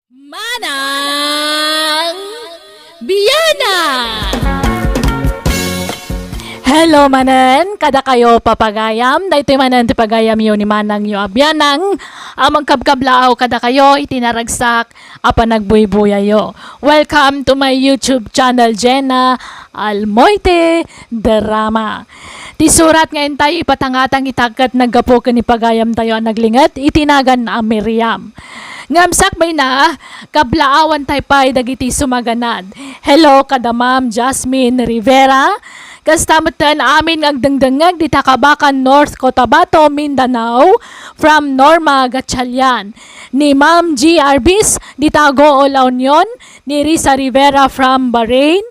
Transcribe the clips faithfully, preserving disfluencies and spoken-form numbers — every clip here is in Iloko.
Manang Bianang! Hello manen, kadakayo papagayam, daytoy manen ti pagayamyo ni Manangyo a Bianang, a mangkabkablaaw kadakayo iti naragsak a panagbuybuyayo. Welcome to my YouTube channel, Jenna Almoite Drama. Ti surat nga intay ipatangatang ita ket naggapu ken ni pagayamtayo a naglinget iti nagan a Miriam. Ngem sakbayna, kablaawan tay pay dagiti sumaganad. Hello kada Ma'am Jasmine Rivera. Kasta metten amin nga agdengdengngeg dita Kabakan, North Cotabato, Mindanao, from Norma Gatchalian. Ni Ma'am G Arbis dita Agoo, La Union, ni Risa Rivera from Bahrain,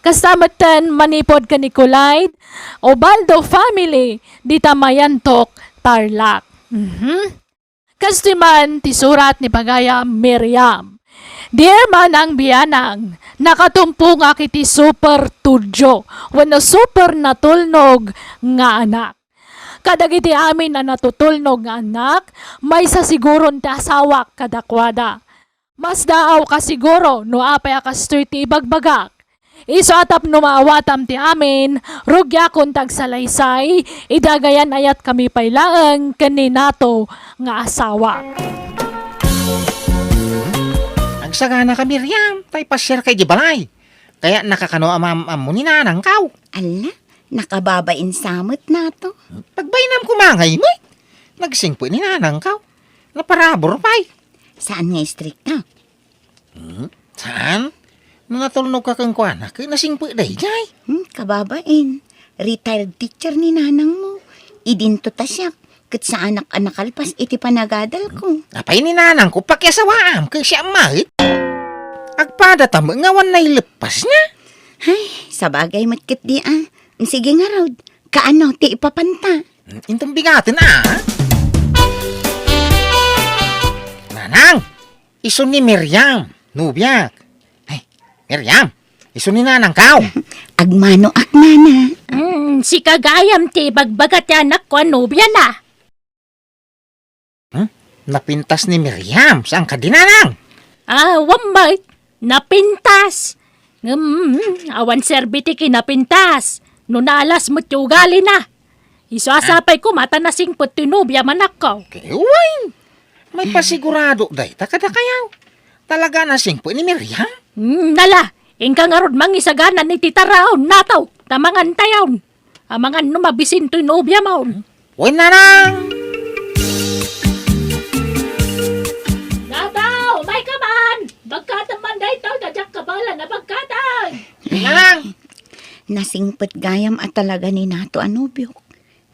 kasta metten manipud ken ni Kulayd, Obaldo family, dita Mayantok, Tarlac. Mhm. Kastoy man ti surat ni pagayam Miriam. Dear Manang Bianang, nakatumpongak iti super tudyo wenno super natulnog nga anak. Kadagiti amin a natutulnog nga anak, maysa siguron ti asawak kadakuada. Masdaawka siguro no apay a kastoy ti ibagbagak. Isu a tapno maawatam ti amin, rugiakon ti agsalaysay, idi agayan-ayatkami pay laeng ken ni Nato nga asawa. Agsaganaka, Miriam, tay pasiarka idiay balay. Kayatnaka kano a maam-ammo ni nanangkaw. Ala, nakababain sa met, Nato. Pagbainam koma ngay met. Nagsingpet ni nanangkaw. Naparabur pay. Saan nga istrikta? Hmm? Saan? No natulnogka kenkuana, ket nasingpet daydiay. Hmm, kababain. Retired teacher ni nanangmo. Idinto ta siak, ket saanak a nakalpas iti panagadalko. Apay ni nanangko, pakiasawaam, ket siak met. Agpada ta met nga awan naileppasna. Ay, sabagay met ketdi a. Sige ngarud, kaano ti ipapanta? Hmm, inton bigaten a. Nanang! Isu ni Miriam, nobiak. Ay, Miriam, isu ni nanangkaw. Agmanoak, nana. Hmm, sika gayam ti ibagbaga ti anakko a nobiana. Hmm? Napintas ni Miriam, saan kadi, nanang? Ah, awan met. Napintas. Ngem, awan serbi ti kinapintas. No naalas met ti ugalina. Isu a sapay koma ta nasingpet ti nobiam, anakko. Ket wen, maipasigurado dayta kadakayo. Talaga a nasingpet ni Miriam? Hmm, nala, inka ngarud mangisagana iti taraon, Nato, ta mangantayon. Amangan no mabisin toy nobiam. Wen, nanang! Nato, umayka man! Bagkatem man daytoy, ta diak kabaelan a bagkaten! Nanang! Nasingpet gayam a talaga ni Nato a nobiok.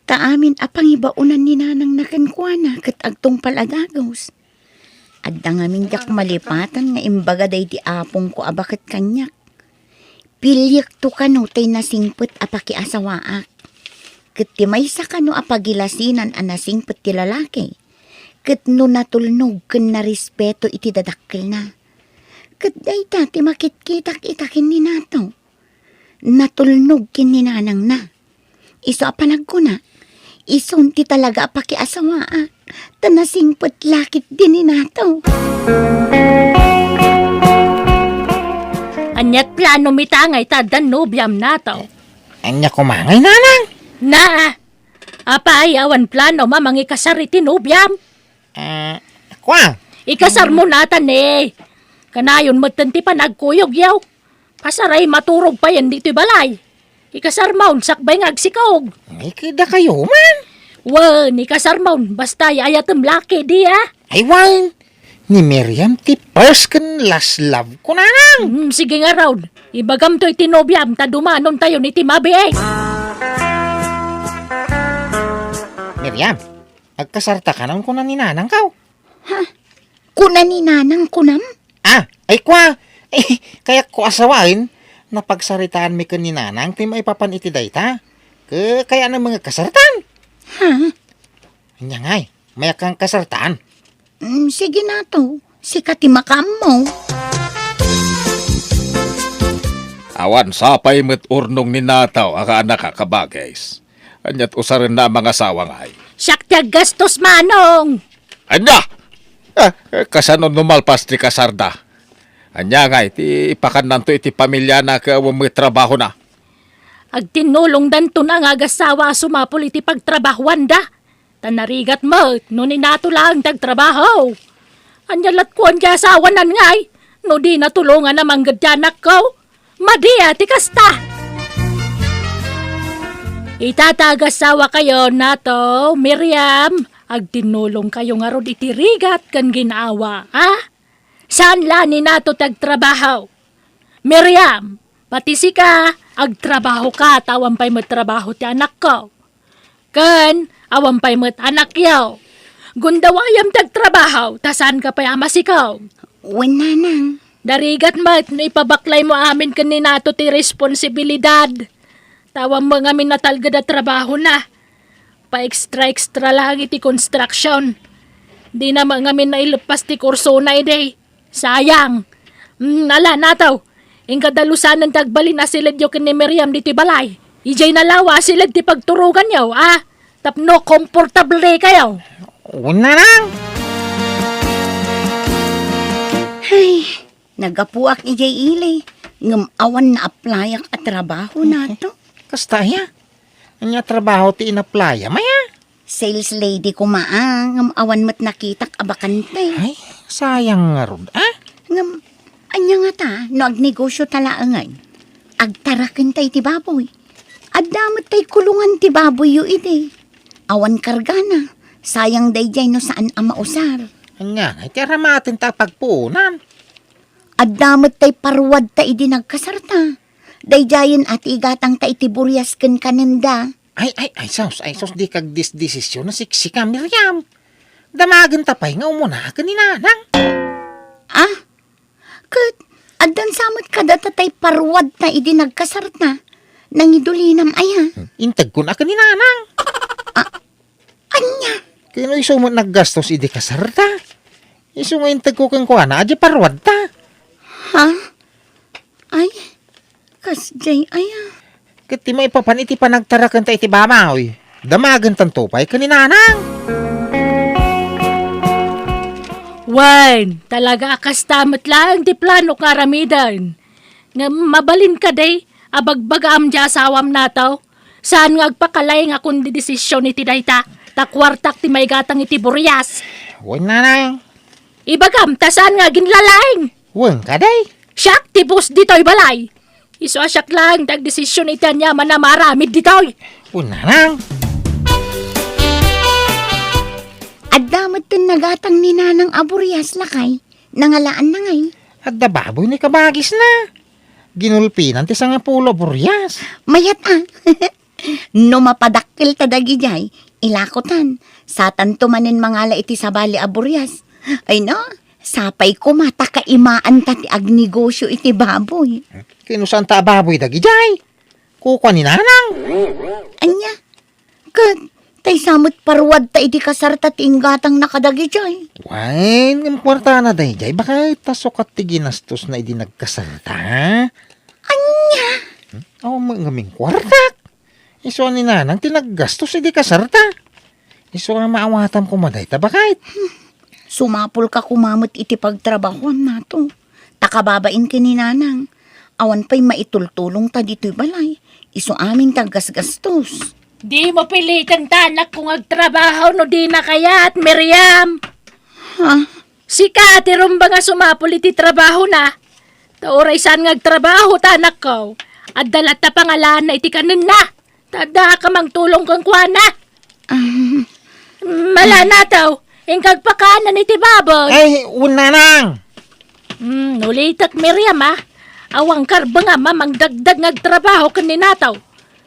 Ta amin a pangibaonan ni nanangna kenkuana ket agtungpal a dagus. Adda ngamin diak malipatan nga imbaga daydi apongko a baket kaniak. Piliekto kano tay nasingpet a pakiasawaak. Ket ti maysa kano a pagilasinan a nasingpet ti lalaki, ket no natulnog ken narespeto iti dadakkelna. Ket dayta ti makitkitak ita ken ni Nato. Natulnog ken ni nanangna. Isu a panagkuna, isun ti talaga a pakiasawaak, ta nasingpet la ketdi ni Nato. Aniat planom ita nga ita addan nobiam, Nato? Ania koma ngay, nanang? Na, apay, awan planom a mangikasar iti nobiam? Ah, kua? Ikasarmo natan eh. Kanayon metten ti panagkuyogyo. Pasaray maturog payen ditoy balay. Ikasarmon sakbay nga agsikaog. Ay, kadakayo man. Wen, ikasarmon, basta ay-ayatem la ketdi a. Ay, wen. Ni Miriam ti first ken last love ko, nanang. Hmm, sige ngarud. Ibagamto iti nobiam ta dumanontayon iti mabiit. Miriam, agkasarta kano, kuna ni nanangko. Ha? Kuna ni nanang kunam? Ah, ay kua, ay, kayatko a sawen, napagsaritaanmi ken ni nanang ti maipapan iti dayta. Ke, kayatna nga agkasartan. Ha? Ania ngay, mayakkan kasartan? Mm, sige Nato, sika ti makaammo. Awan sapay met urnong ni Nato a kaanak a kabagis. Aniat usarenna a mangasawa ngay? Siak ti aggastos, Manong! Ania? Ah, eh, kasano no malpas ti kasarda? Ania ngay ti ipakannanto iti pamiliana ket awan met trabahona? Agtinnulongdanton a nga agassawa a sumapul iti pagtrabahoanda. Ta narigat met no ni Nato laeng ti agtrabaho. Ania lat kuan ti asawanan ngay, no dina tulongan a mangged ti anakko? Madi a ti kasta! Ita ta agassawakayo, Nato, Miriam, agtinnulongkayo ngarud iti rigat ken gin-awa, a? Saan la ni Nato ti agtrabaho? Miriam, pati sika, agtrabahoka ta awan pay met trabaho ti anakko. Ken awan pay met anakyo. Gundawayam ti agtrabaho ta saanka pay a masikog. Wen, nanang. Narigat met no ipabaklaymo amin ken ni Nato ti responsibilidad. Ta awan met ngamin natalged a trabahona. Pa-extra-extra laeng iti construction. Dina met ngamin naileppas ti kursona idi. Sayang. Mm, ala, Nato. Inka dalusanen ti agbalin a siledyo ken ni Miriam ditoy balay. Idiay nalawa a siled ti pagturoganyo, a? Tapno komportablekayo. Wen, nanang. Ay, naggapuak idiay ili, ngem awan naaplayak a trabaho, Nato. Kasta aya? Ania a trabaho ti inaplayam aya? Sales lady koma, a, ngem awan met nakitak a bakante. Ay, sayang ngarud, a? Ngem, ania ngata no agnegosyota laengen? Agtarakenta iti baboy. Adda met tay kulongan ti baboyyo idi. Awan kargana. Sayang daydiay no saan a mausar. Ania ngay ti aramatenta a pagpuonan? Adda met tay paruadta idi nagkasarta. Daydiayen a ti igatangta iti burias ken kanenda. Ay, ay, ay, sus, ay, sus, dika agdesdesisyon a siksika, Miriam. Damagenta pay nga umuna ken ni nanang. A? Ket addan sa met kadata tay paruadta idi nagkasarta. Nangidulinam aya? Hmm, integkon a ken ni nanang. A, ania? Ken no isu met naggastos idi kasarta. Isu nga integko kenkuana, a di paruadta. Ha? Ay, kasdiay aya. Ket ti maipapan iti panagtarakenta iti baboy, damagentanto pay ken ni nanang. Wen, talaga a kasta met laeng ti planok nga aramiden. Ngem mabalin kadi a bagbagaam ti asawam, Nato? Saan nga agpakalay nga kundidesisyon iti dayta, ta kuartak ti maigatang iti burias. Wen, nanang. Ibagam ta saan nga aginlalaing. Wen kadi? Siak ti boss ditoy balay. Isu a siak laeng ti agdesisyon iti aniaman a maaramid ditoy. Wen, nanang. Adda met ti nagatang ni nanang a burias, lakay. Nangalaanna ngay? Adda baboy ni kabagisna. Ginulpinan ti sangapulo a burias. Mayat a. No mapadakkelta dagidiay, ilakotan. Satanto manen mangala iti sabali a burias. Ay no, sapay koma ta kaimaanta ti agnegosyo iti baboy. Ken no saanta a baboy dagidiay? Kukua ni nanang. Ania? Ket, tay sa met paruadta idi kasarta ti inggatangna kadagidiay. Wen, ngem kuartana daydiay, baket ta sukat ti ginastosna idi nagkasarta. Ania? Hmm? Awan met ngamin kuartak. Isu a ni nanang ti naggastos idi kasarta. Isu a maawatam koma dayta, baket. Sumapulka koma met iti pagtrabahoam, Nato. Ta kababain ken ni nanang, awan pay maitultulongta ditoy balay. Isu amin ti aggasgastos. Dimo piliten ti anakko nga agtrabaho no dina kayat, Miriam. Ha? Sika ti rumbeng a sumapul iti trabahona. Ta uray saan nga agtrabaho ti anakko, adda latta pangalaanna iti kanenna. Ta adda a mangtulong kenkuana. Ah. Ala, Nato, inka agpakaanna iti baboy. Ay, wen, nanang. Hmm, ulitek, Miriam, a. Awan karbengam a mangdagdag nga agtrabaho ken ni Nato.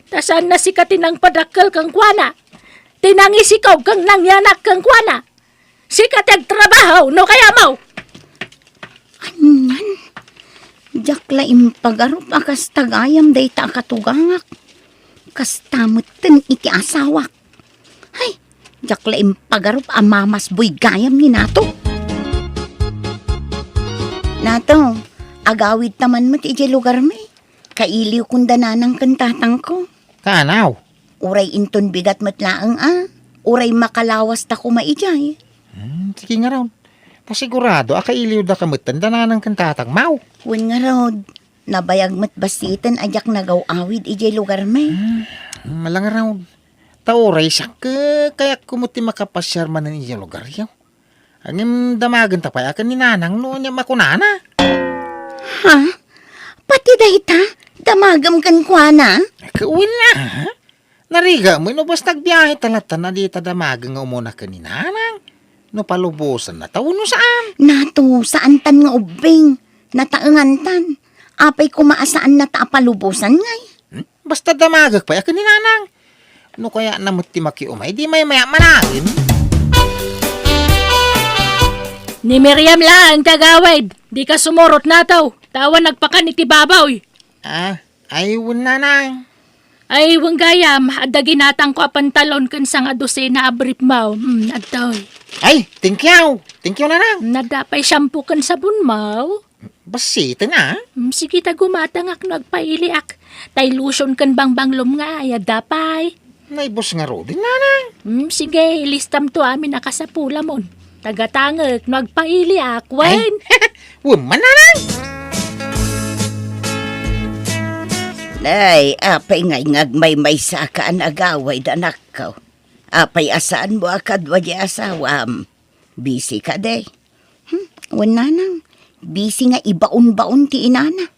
Ta saanna sika ti nangpadakkel kenkuana. Ti nangisikog ken nangianak kenkuana. Sika ti agtrabaho no kayatmo. Anian? Diak la impagarup a kasta gayam dayta a katugangak. Kasta metten iti asawak. Hay, diak la impagarup a mamasboy gayam ni Nato. Nato, agawidta man met idiay lugarmi. Kailiwkon da nanang ken tatangko. Kaanaw? Uray inton bigat met laeng a, uray makalawasta koma idiay. Hmm, sige ngarud. Pasigurado a kailiwda ka metten da nanang ken tatangmaw. Wen ngarud, nabayag met bassiten a diak nagaw-awid idiay lugarmi. Hmm, ala ngarud. Ta uray siak, eh, kayatko met ti makapasiar manen idiay lugaryo. Ngem damagenta pay a ken ni nanang no ania makunana. Ha? Pati dayta? Damagem kenkuana? Ket wen a. Narigaem no basta agbiahe ta latta a dita damagen nga umuna ken ni nanang. No palubosanna ta wenno saan. Nato, saantan nga ubbing. Nataengantan. Apay koma a saanna ta a palubosan ngay? Hmm? Basta damagek pay a ken ni nanang. No kayatna met ti makiumay, di maymayak managin. Ni Miriam laeng ti agawid. Dika sumurot nato. Ta awan nagpakan iti baboy. Ah, ay, wen nanang. Ay, wen gayam, adda ginatangko a pantalon ken sangadosena a brief mo. Hmm, adtoy. Ay, thank you. Thank you, nanang. Nadda pay shampoo ken sabon mo. Bassiten a. Hmm, sige ta gumatangak no agpailiak. Tay lotion ken bangbanglom nga ay adda pay. Naibus ngaruden, nanang. Hmm, sige, ilistam to amin a kasapulamon. Tagatangek no agpailiak, ay, wen. Wen man, nanang. Nay, apay ngay nga agmaymaysa ka a nagawid, anakko? Apay a saanmo a kadua di asawam? Busy kadi? Hmm, wen nanang, busy nga ibaon-baon ti inana.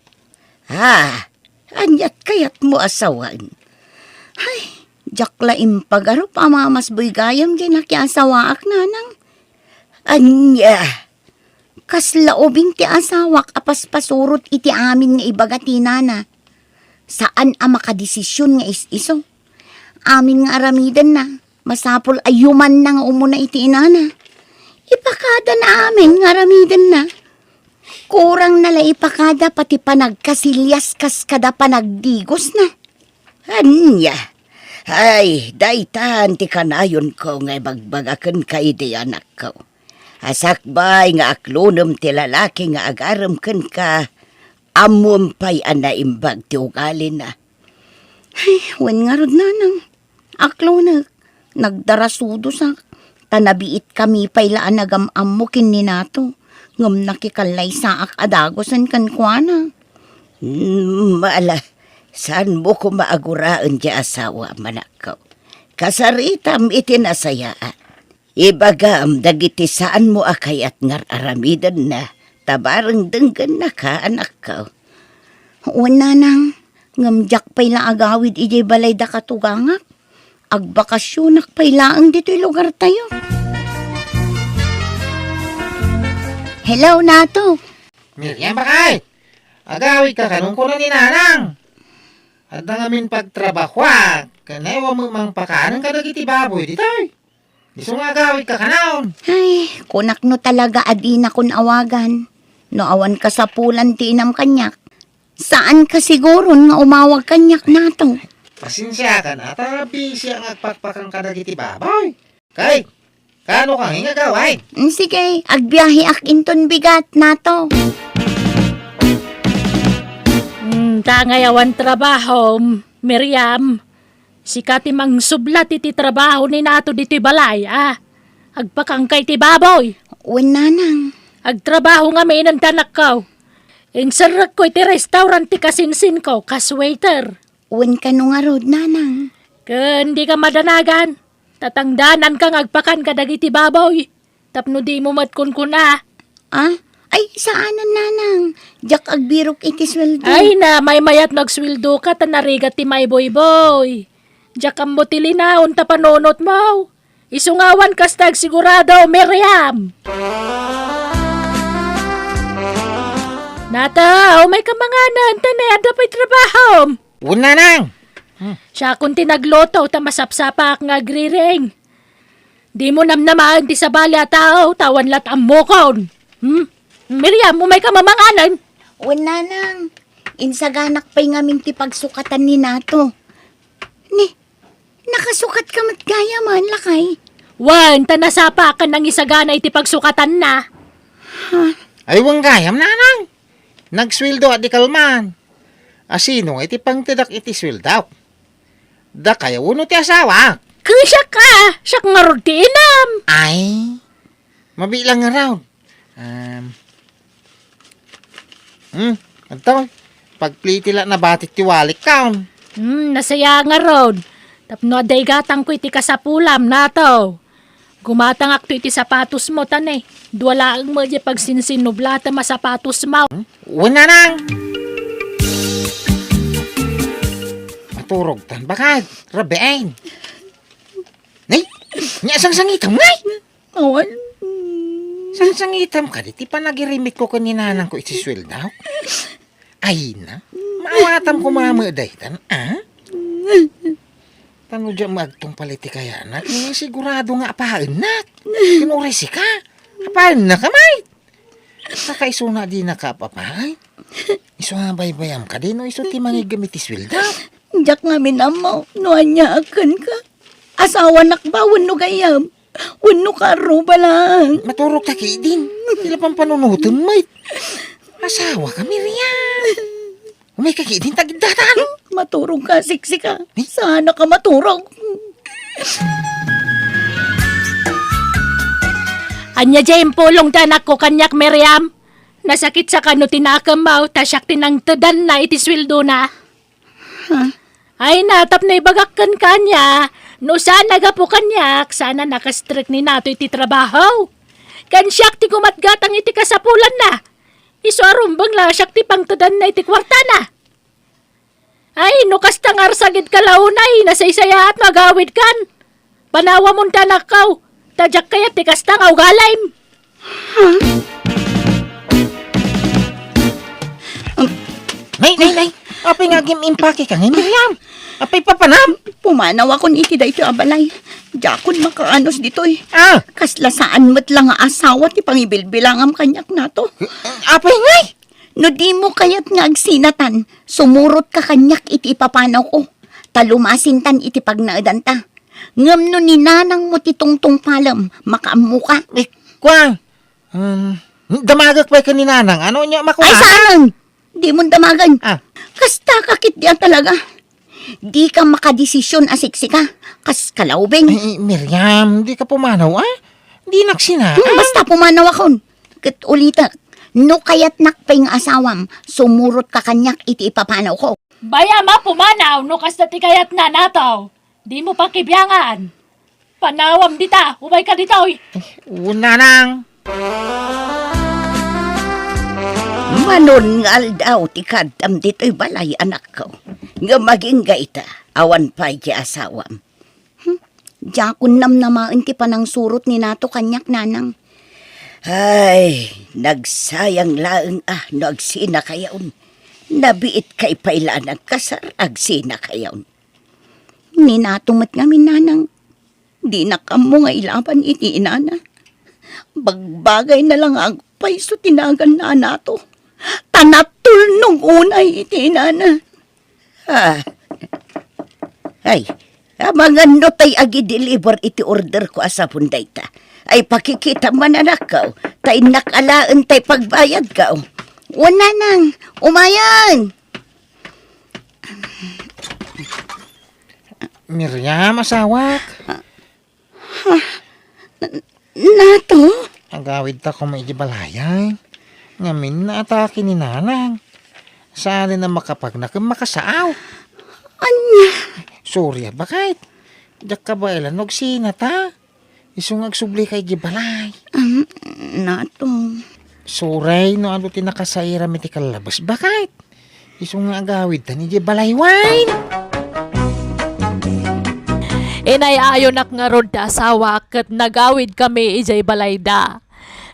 Ah, aniat kayatmo a sawen? Ay, diak la impagarup a mamasboy gayam diay nakiasawaak, nanang. Ania? Kasla ubing ti asawak a paspasurot iti amin nga ibaga ti inana. Saan a makadesisyon nga is-isu. Amin nga aramidenna, masapul a yumanna nga umuna iti inana. Ipakadana amin nga aramidenna. Kurangna la ipakada pati panagkasilias kas kada panagdigosna. Ania? Ay, daytan ti kanayonko nga ibagbaga kenka idi, anakko. A sakbay nga aklonem ti lalaki nga agarem kenka, ammom pay a naimbag ti ugalina. Ay, wen ngarud, nanang. Aklonek, nagdarasudosak, ta nabiitkami pay la a nagam-ammo ken ni Nato, ngem nakikallaysaak a dagusen kenkuana. Mm, ala, saanmo koma a guraen ti asawam, anakko. Kasaritam iti nasayaat. Ibagam dagiti saanmo a kayat nga ar-aramidenna, ta bareng denggennaka, anakko. Wen, nanang, ngem diak pay la agawid idiay balay da katugangak. Agbakasyonak pay laeng ditoy lugartayo. Hello, Nato. Miriam, bakay! Agawidka kano kuna ni nanang? Adda ngamin pagtrabahoak, ken awan met mangpakanen kadagiti baboy ditoy. Isu nga agawidka kano. Ay, kunak no talaga a dinakon awagan. No awan kasapulan ti inam kaniak. Saanka siguron nga umawag kaniak, Nato. Pasensiakan a ta busy nga agpakpakan kadagiti baboy. Kay, kano ka nga agawid? Mm, sige, agbiaheak inton bigat, Nato. Mm, ta ngay awan trabaho, Miriam. Sika ti mangsublat iti trabaho ni Nato ditoy balay, a? Agpakankay ti baboy. Wen, nanang. Agtrabaho ngamin, anakko. Inserrekko iti restaurant ti kasinsinko kas waiter. Wen kano ngarud, nanang. Ken dika madanagan. Tatangdananka nga agpakan kadagiti baboy. Tapno dimo met kunkuna. Ah? Ay, saanen, nanang. Diak agbirok iti sueldo. Ay na, maymayat no agsueldoka ta narigat ti maibuybuy. Diak ammo ti linaon ta panunotmo. Isu nga awan kasta agsigurado, Miriam. Nato, umayka manganen, ta nay adda pay trabahom. Wen, nanang. Siakon ti nagluto, ta masapsapaak nga agriring. Dimo namnamaen ti sabali a tao, ta awan la't ammokon. Hmm? Miriam, umayka manganen. Wen, nanang. Insaganak pay ngamin ti pagsukatan ni Nato. Ni, nakasukatka met gayam, lakay? Wen, ta nasapaakan nangisagana iti pagsukatanna. Ha? Ay, wen gayam, nanang. Nagsueldoak di kalman. A, sino nga iti pangtedak iti sueldok? Dakayo wenno ti asawak? Ken siak a, siak ngarud ti inam. Ay, mabilang ngarud. Um, hmm, adto. Pagpliti la nabati ti walik kaon. Hmm, nasaya ngarud. Tapno adda igatangko iti kasapulam, nato. Gumatangakto iti sapatosmo, ta ne, dua laeng met diay pagsinsinublatem a sapatosmo. Hmm? Wen, nanang! Maturogtan, baket, rabiin. Nay, nia sangsangitam, ngay! Awan. Sangsangitam kadi ti panagirimitko ken ni nanangko iti sueldo? Ay na, maawatam koma met daytan, a? Tano dia maagtungpal iti kayanak, eh, sigurado nga apaennak. Ken uray sika, apaennak a met. Saka isuna dinaka apapaen. Isu a baybayam kadi no isu ti mangiggem iti sueldo. Diak ngamin ammo no ania a kenka. Asawanak ba wenno gayyem? Wenno karruba lang? Maturog ta ketdin. Ti la pampanunotem met. Asawaka, Miriam. Umayka ketdin, ta giddatan. Maturog ka, siksika. Eh? Saan ka maturog? Ania diay impulong ti anakko kaniak, Miriam? Nasakit sa kano ti nakemmo, ta siak ti nangtedanna iti sueldona. Ha? Ay na, tapno ibagak kenka ania, no saan a gapu kaniak, saan a nakastrek ni Nato iti trabaho. Ken siak ti gumatgatang iti kasapulanna. Isu a rumbeng la siak ti pangtedanna iti kuartana. Ay, no kasta nga arsagidka la unay, nasaysayaat no agawidkan. Panawamon ti anakko, ta diak kayat ti kasta nga ugalim. Nay, nay, nay! Apay nga agim-impake ka ngay, Miriam? Apay papanam? Pumanawakon iti daytoy a balay. Diakon makaanus ditoy. Ah! Kasla saan met la nga asawa ti pangibilbilangam kaniak, Nato. Apay ngay? No dimo kayat nga agsinatan, sumurotka kaniak iti ipapanawko, ta lumasintan iti pagnaedanta. Ngem no ni nanangmo ti tungtungpalem, makaammoka. Eh, kua, um, damagek pay ken ni nanang. Ano nya makuha? Ay, saan? Dimon damagen. Ah. Kasta ka ketdi a talaga. Dika makadesisyon a siksika, kas kalaubing. Ay, Miriam, dika pumanaw, a? Dinak sinaan. Hmm, basta pumanawakon. Ket ulitek, no kayatnak pay nga asawam, sumurotka kaniak iti ipapanawko. Bayam a pumanaw no kasta ti kayatna, Nato. Dimo pakibiangan. Panawam dita, umayka ditoy. Ay, wen, nanang. Mano nga aldaw ti kaadam ditoy balay, anakko. Ngem agingga ita, awan pay ti asawam. Hmm? Diakon namnamaen ti panangsurot ni Nato kaniak, nanang. Ay, nagsayang laeng a no agsinakayon. Nabiitkay pay la a nagkasar, agsinakayon. Ni Nato met ngamin, nanang. Dinak ammo nga ilaban iti inana. Bagbagayna la nga agpayso ti naganna a Nato. Ta natulnog unay iti inana. Ah. Ay, amangan no tay agi-deliver iti orderko a sabon dayta. Ay, pakikitam man, anakko, ta innak alaen tay pagbayadko. Wen, nanang, umayen! Miriam, asawak. Ha? N-, Nato? Agawidta koma iti balay, ay. Ngamin naatake ni nanang. Saan a makapagna ken makasaaw. Ania? Sorry a, baket. Diak kabaelan no agsinata. Isu nga agsublika iti balay. Um, Nato. Sorry no adu ti nakasairam iti kallabas, baket. Isu nga agawidtan idiay balay, wen. Inay-ayonak ngarud ti asawak ket nagawidkami idiay balayda.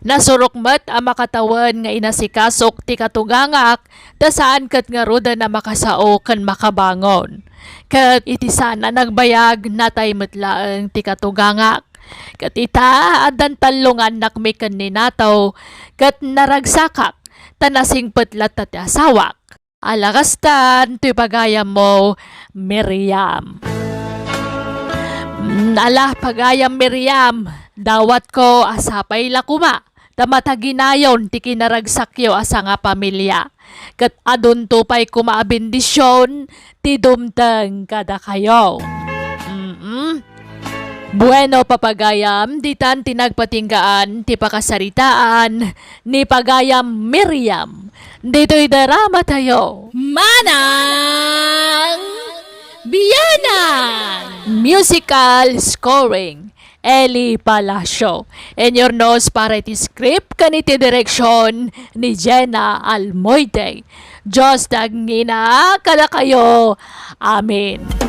Nasurok met a makatawen nga inasikasok ti katugangak, ta saan ket ngaruden a makasao ken makabangon. Ket iti saan a nagbayag, natay met laeng ti katugangak. Ket ita, addan tallongannakmi ken ni Nato, ket naragsakak, ta nasingpet latta ti asawak. Ala kastan toy pagayammo, Miriam. Mm, ala, pagayam, Miriam, dawatko a sapay la koma ta mataginayon ti kinaragsakyo a sangapamilia, ket adunto pay koma a bendision ti dumteng kadakayo. Mm-mm. Bueno, papagayam, ditan ti nagpatinggaan ti pakasaritaan ni pagayam Miriam. Ditoy drama tayo. Manang Bianang! Musical scoring, Eli Palacio. Inurnos para iti script ken iti direksyon ni Jenna Almoite. Dios ti agngina kadakayo. Amen.